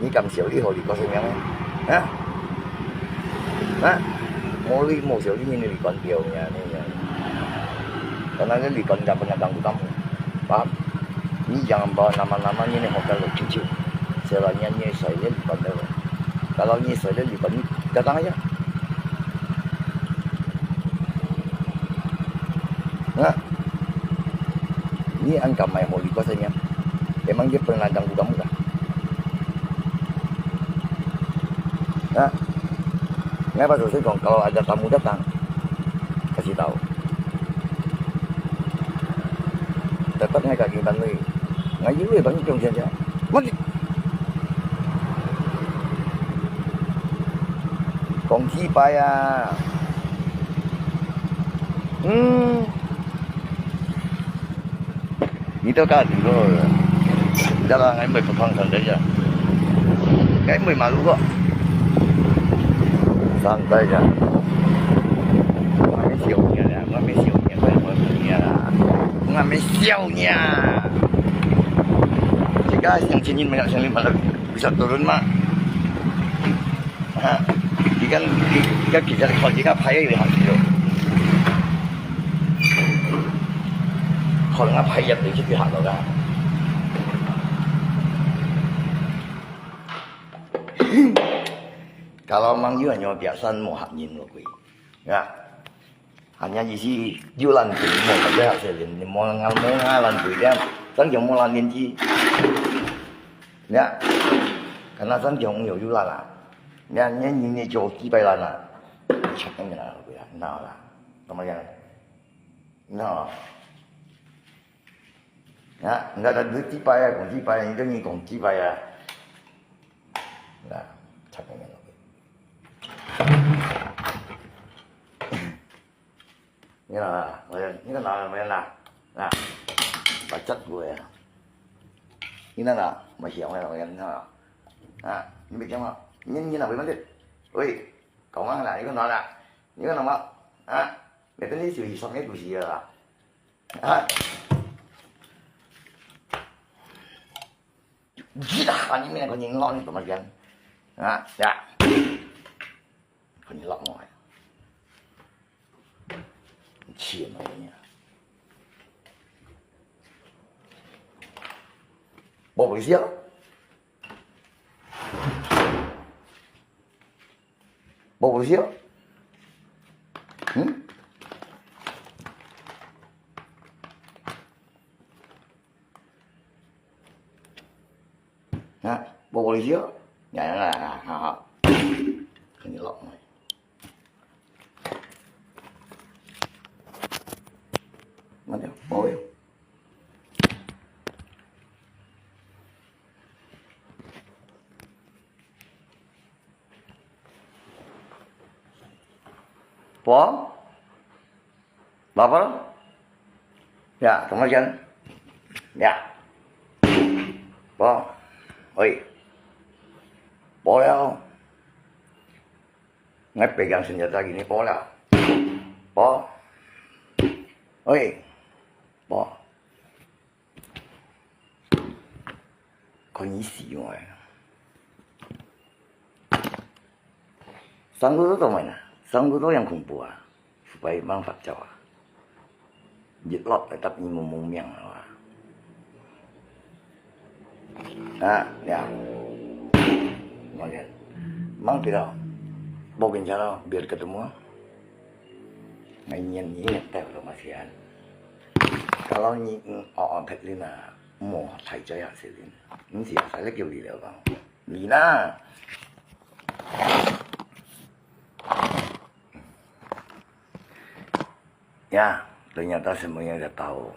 你敢笑你好，你告诉你啊？啊？啊？没你没笑你，你关掉呀，你呀。Karena ni likan ka pernah ganggu kamu. Paham? Ni jangan bawa nama-nama ni, ni hotel lo cucu. Selanya ni saya likan dulu. Kalau ni saya likan ni, datang aja. Nah, ni angka mai ho likan saya. Emang dia pernah ganggu kamu kah? Nah, ngapa susah dong kalau ada tamu datang? Kasih tahu. Tetap ngai kaki tanui. Ngai yulu bang ni kiong sia sia. Mati. Kong si pai ah. Hmm. Ni tu kan, tu. Jalan ngai mui petang santai ja. Ngai mui malu ko. Santai ja. Ngai mui siau nia, ngai mui siau nia, ngai mui siau nia. Ngai mui siau nia. Jika siang cini mana siang lima lebih bisa turun mah. Ha, ikan, ikan kita kalau kita payah lebih hati tu. Kalau ngah payah lebih hati tu kan. Kalau mang yu nyo biasa mo hak nyin lo kui. Ya. Hanya isi yu lan kui mo hak sia lin mo ngal mo ngal lan kui dia. Kan jong mo lan lin ji. Ya. Karena kan jong yo yu lan la. Ya, ni ni ni jo ti pai lan la. Chak ni la kui la. Na la. Tama ya. Na. Ya, nda ta du ti pai ya, kong ti pai ya, ni tu ni kong ti pai ya. Na, chak ni la. Ni na, ni na na na na, na, bachat gue ya. Ni na na, masih awak na na, na, ni macam apa? Ni ni na boleh mati. Oi, kau mana na? Ni kau na, ni kau nama? Ha, ni tu ni si isok ni tu si ya. Ha, gila ni mana kau ni ngelok ni tu macam. Ha, ya. Kau ni lak mo ai. Cia mai nia. Bawa polisi ah. Bawa polisi ah. Hmm? Ha, bawa polisi ah. Ya, ya, ya, ha, ha. Kau ni lak mo ai. Mana? Bawa ya. Bawa? Lapar? Ya, tunggu siang. Ya. Bawa? Oi. Bawa ya. Ngai pegang senjata gini, bawa ya. Bawa? Oi. Bawa? Kau ni si ai. Sanggup tu mana? Sanggup tu yang khủng bố ah. Supaya mang fak jauh ah. Jitlok tetap ni mung mung miang ah. Ah, ya. Makan. Mang tidak. Bawa kencan lo, biar ketemu. Ngai nyen ni nyetel tu masian. Kalau ni, oh, oh, pet lina. Mo, thai jaya selin. Ni siapa lagi kau lihat bang? Lina. Ya, ternyata semuanya udah tahu.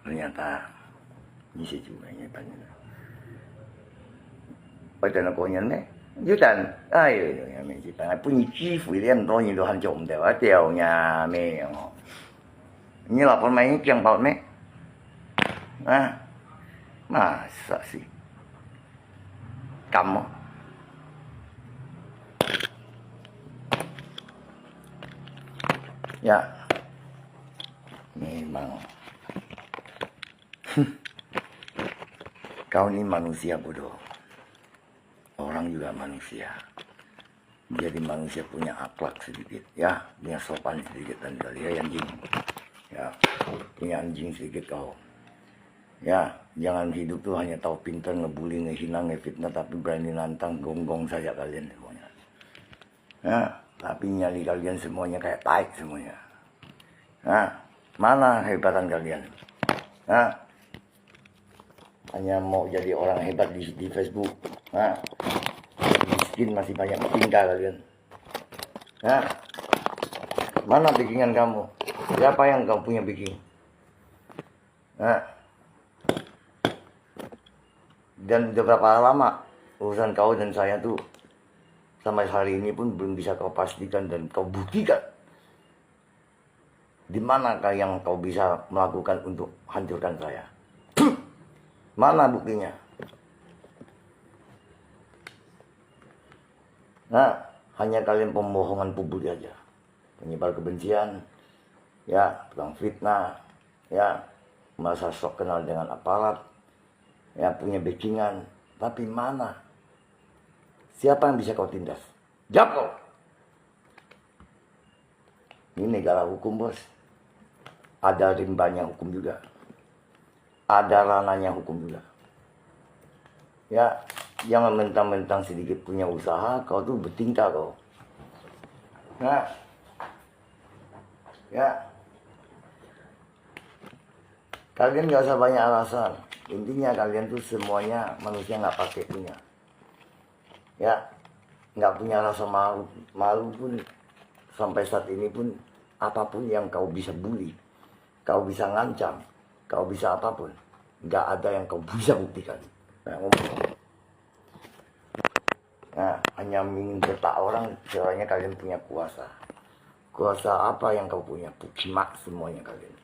Ternyata, ni si cuma ini tanya. Oi, tanya kau nyan ne? Yudan, ayo, ya, ni si tanya. Pun ni chi fui lian to ni dohan jom deh, ayo, ya, me, oh. Ni lapar mai ni kiang paut me? Ah, masa sih? Kamu. Ya. Memang. Kau ni manusia bodoh. Orang juga manusia. Jadi manusia punya akhlak sedikit, ya, punya sopan sedikit dan kali ya, anjing. Ya, punya anjing sedikit kau. Ya, jangan hidup tu hanya tahu pintar, ngebully, ngehina, ngefitnah, tapi berani nantang, gonggong saja kalian semuanya. Ya, tapi nyali kalian semuanya kayak tai semuanya. Ya, mana kehebatan kalian? Ya, hanya mau jadi orang hebat di, di Facebook. Ya, miskin masih banyak bertingkah kalian. Ya, mana backingan kamu? Siapa yang kau punya backing? Nah, dan udah berapa lama urusan kau dan saya tuh sampai hari ini pun belum bisa kau pastikan dan kau buktikan. Di manakah yang kau bisa melakukan untuk hancurkan saya? Mana buktinya? Nah, hanya kalian pembohongan publik aja. Penyebar kebencian, ya, tukang fitnah, ya, merasa sok kenal dengan aparat, ya, punya backingan. Tapi mana? Siapa yang bisa kau tindas? Jawab kau. Ini negara hukum, Bos. Ada rimbanya hukum juga. Ada ranahnya hukum juga. Ya, jangan mentang-mentang sedikit punya usaha, kau tuh bertingkah kau. Nah, ya. Kalian nggak usah banyak alasan. Intinya kalian tuh semuanya manusia nggak pakai punya. Ya, nggak punya rasa malu, malu pun sampai saat ini pun apapun yang kau bisa bully, kau bisa ngancam, kau bisa apapun, nggak ada yang kau bisa buktikan. Nah, ngomong. Nah, hanya ingin bertak orang, kiranya kalian punya kuasa. Kuasa apa yang kau punya? Pukimak semuanya kalian.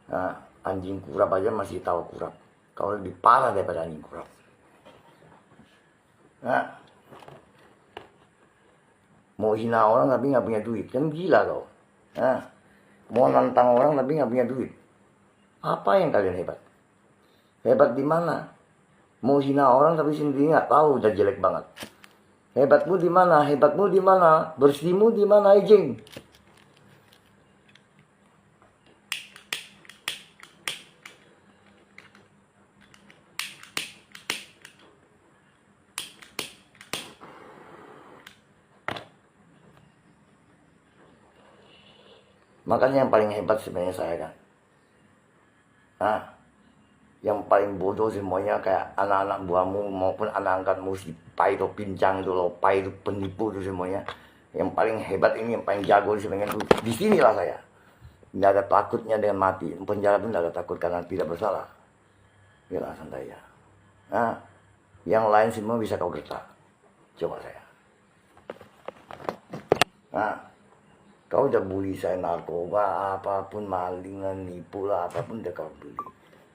Nah, anjing kurap aja masih tahu kurap. Kau lebih parah daripada anjing kurap. Nah, mau hina orang tapi nggak punya duit, kan gila kau. Nah, mau nantang orang tapi nggak punya duit. Apa yang kalian hebat? Hebat di mana? Mau hina orang tapi sendiri nggak tahu udah jelek banget. Hebatmu di mana? Hebatmu di mana? Bersihmu di mana, ejeng? Makanya yang paling hebat sebenarnya saya kan. Nah, yang paling bodoh semuanya kayak anak-anak buahmu maupun anak angkatmu si Pai itu pincang itu loh, Pai itu penipu itu semuanya. Yang paling hebat ini, yang paling jago sebenarnya itu di sinilah saya. Tidak ada takutnya dengan mati. Penjara pun tidak ada takut karena tidak bersalah. Yalah, santai ya. Nah, yang lain semua bisa kau gertak. Coba saya. Nah, kau udah bully saya narkoba, apapun maling lah, nipu lah, apapun udah kau bully.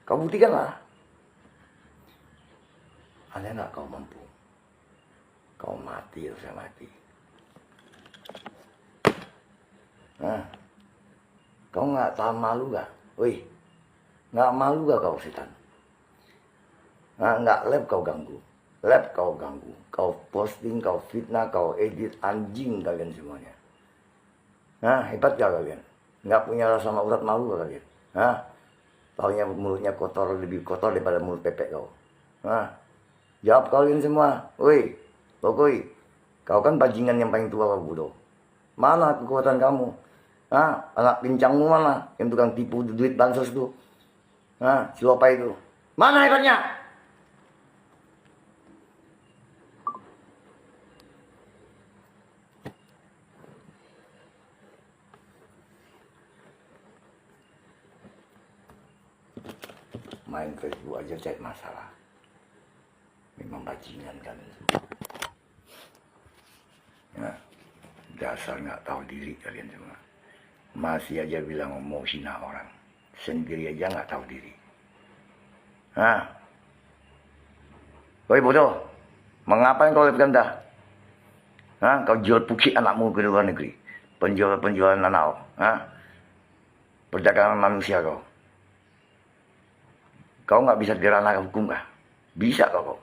Kau buktikan lah. Ada nggak kau mampu? Kau mati atau saya mati. Nah, kau nggak tahu malu kah? Wih, nggak malu kah kau setan? Nah, nggak lab kau ganggu. Lab kau ganggu. Kau posting, kau fitnah, kau edit, anjing kalian semuanya. Nah, hebat gak kalian? Nggak punya rasa urat malu gak kalian? Hah? Taunya mulutnya kotor, lebih kotor daripada mulut pepek kau. Hah? Jawab kalian semua. Woi, Bokoi, kau kan bajingan yang paling tua kau bodoh. Mana kekuatan kamu? Hah? Anak pincangmu mana yang tukang tipu duit bansos tu? Hah? Si Lopai tu. Mana hebatnya? Main Facebook aja cari masalah. Memang bajingan kalian semua. Ya, dasar nggak tahu diri kalian semua. Masih aja bilang mau hina orang. Sendiri aja nggak tahu diri. Hah? Woi bodoh, mengapa kau lihat ganda? Hah? Kau jual pukit anakmu ke luar negeri. Penjual-penjualan anak kau. Hah? Perdagangan manusia kau. Kau nggak bisa dirana hukum kah? Bisa kau, kau.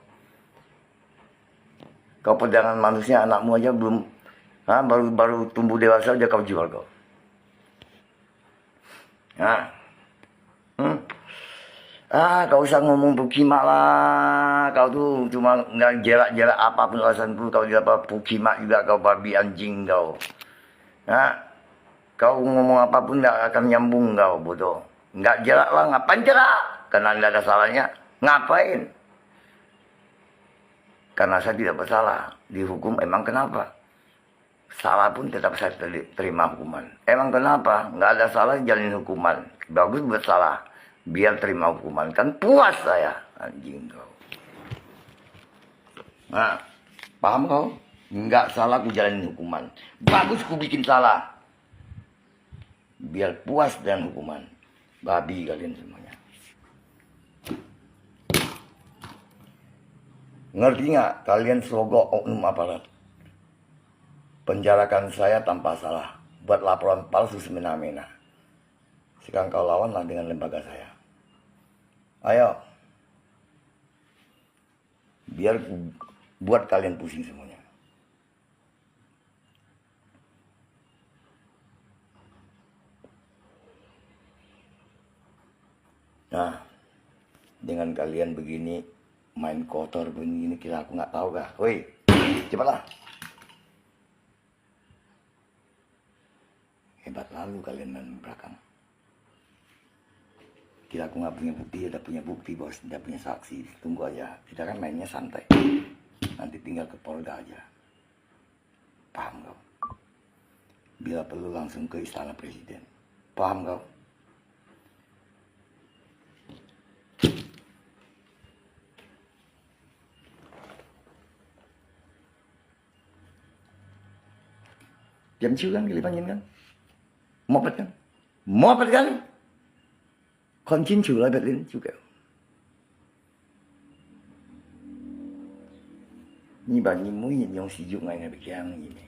Kau perdagangan manusia, anakmu aja belum, ha, baru, baru tumbuh dewasa aja kau jual kau. Ha. Hmm. Ah, kau usah ngomong Pokemon lah. Kau tu cuma nggak jerak-jerak apapun alasanku, kau tidak apa Pokemon juga kau, babi anjing kau. Ha. Kau ngomong apapun nggak akan nyambung kau, bodoh. Nggak jerak lah, ngapain jerak? Karena nggak ada salahnya. Ngapain? Karena saya tidak bersalah. Dihukum emang kenapa? Salah pun tetap saya teri-, terima hukuman. Emang kenapa? Nggak ada salah, jalanin hukuman. Bagus buat salah. Biar terima hukuman. Kan puas saya. Anjing kau. Nah, paham kau? Nggak salah, ku jalanin hukuman. Bagus, ku bikin salah. Biar puas dengan hukuman. Babi kalian semuanya. Ngerti nggak kalian, sogok oknum aparat? Penjarakan saya tanpa salah. Buat laporan palsu semena-mena. Sekarang kau lawanlah dengan lembaga saya. Ayo. Biar ku buat kalian pusing semuanya. Nah, dengan kalian begini, main kotor begini, kira aku nggak tahu kah? Woi, cepatlah. Hebat lalu kalian main belakang. Kira aku nggak punya bukti, tidak punya bukti, bos, tidak punya saksi. Tunggu aja. Kita kan mainnya santai. Nanti tinggal ke Polda aja. Paham kau? Bila perlu langsung ke istana presiden. Paham kau? Diam ciu kan, kelipan kan? Mopet kan? Mopet kan? Kon cin ciu lai bet lin ciu ke. Ni ba ni mui ni yong si yuk ngai ngai be kiang ni me.